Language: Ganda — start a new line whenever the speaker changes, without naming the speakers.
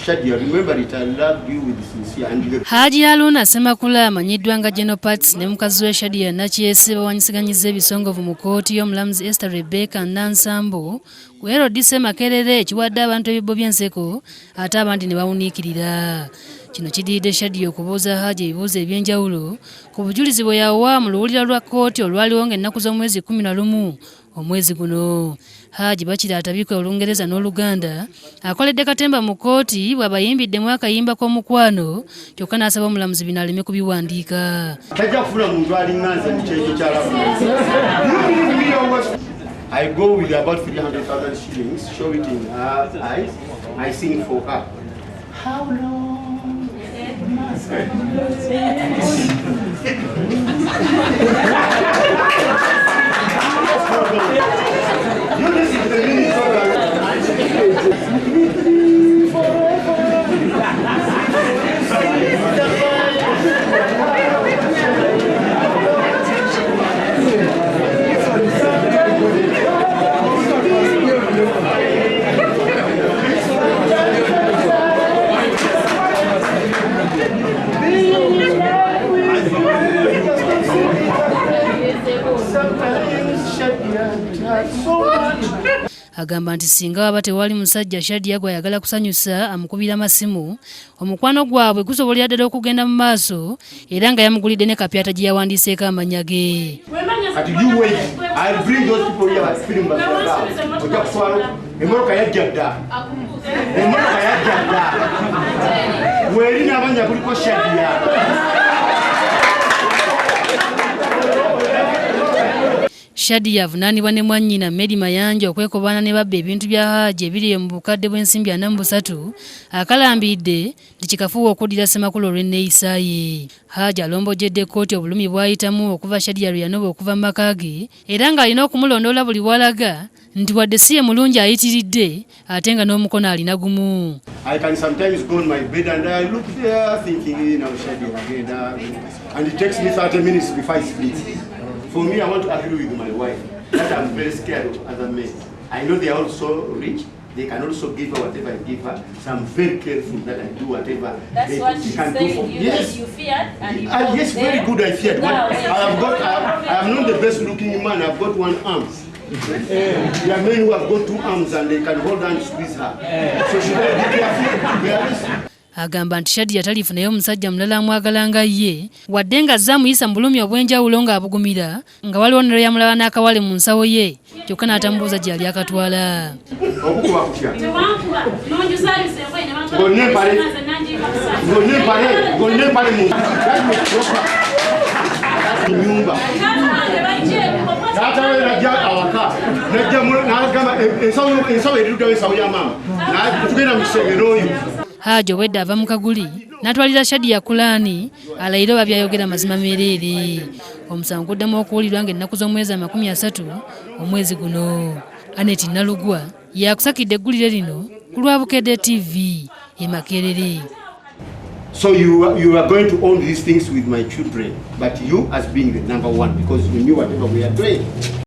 Shadia, remember it, I loved you with sincere and the
Haji Haruna Ssemakula amanyiddwa nga General Parts ne mukazi we Shadia Nakyese bawanyisiganyizza ebisongovu mu kkooti y'omulamuzi Esther Rebecca Nansambu ku LDC Makerere ekiwadde abantu ebibbo by'enseko ate abandi ne bawuniikirira. Kino kidiridde Shadia okubuuza Haji ebibuuzo eby'enjawulo ku bujulizi bwe yawa mu luwulira lwa kkooti olwaliwo ng'ennaku z'omwezi 11 omwezi guno. Haji bakira atabika Olungereza n'Oluganda akoledde katemba mu kkooti bw'abayimbiddemu akayimba k'omukwano kyokka n'asaba omulamuzi bino aleme kubiwandiika.
Tajja kufuna muntu alinga nze mu kyekyo kyalabu. I go with about 300,000 shillings, show it in her eyes, I sing for her. How long must I You listen to the meaning of
Agamba nti singa waba tewali musajja Shadia gw'ayagala kusanyusa amukubira masimu, omukwano gwabwe gusobolera ddala okugenda mu maaso era nga yamugulidde ne kapyata gye yawandiiseeko amannya ge.
Kati you wait, I'll bring those people here at film ojja kuswala emmotoka yajja dda, emmotoka yajja dda, weeri n'amannya kuliko Shadia.
Shadia avunaanibwa ne mwannyina Medi Mayanja okwekobaana ne babba ebintu bya Haji ebiri mu bukadde bw'ensimbi 43 akalambidde nti kikafuuwe okuddira Ssemakula olw'enneeyisa ye. Haji alombojjedde kkooti obulumi bw'ayitamu okuva Shadia lwe yanoba okuva mu maka ge era ng'alina okumulondoola buli w'alaga nti wadde si ye mulungi ayitiridde ate nga n'omukono alina gumu.
I can sometimes go on my bed and I look there thinking, now Shadia again, and it takes me 30 minutes before I sleep. For me, I want to agree with my wife that I'm very scared of other men. I know they are also rich. They can also give her whatever I give her. So I'm very careful that I do whatever
That's
they,
what
she
she
can
said.
do for me.
You,
Yes.
you feared and you
Ah, yes, very good. I feared. What,
Now,
I have got. I am not the best looking man. I've got one arm. There are men who have got two arms and they can hold and squeeze her. So she better be careful. Yes.
Agamba nti Shadia talifunayo omusajja mulala amwagala nga ye wadde nga azze amuyisa mu bulumi obw'enjawulo ng'abugumira nga waliwo ne lwe yamulaba n'akawale mu nsawo ye kyokka n'atamubuuza gye yali akatwala.
Okukuba kutya?
Tewankuba n'onjuzayuza engoye ne bantwala
Ng'olina empale.
nze nanjiika busaazi.
Ng'olina empale mu nyumba.
Taata wange bajje
Taata we najja awaka najja n'agamba ensawo eriruddawo ensawo ya maama tugenda mu kisenge n'oyo.
Haji obwedda ava mu kaguli n'atwalira Shadia Kulaani alayire oba by'ayogera mazima meereere. Omusango guddamu okuwulirwa ng'ennaku z'omwezi 30 omwezi guno. Annet Nalugwa yakusakidde eggulire lino ku lwa Bukedde TV e Makerere.
So you are going to own these things with my children, but you as being the number one because you knew whatever we are doing.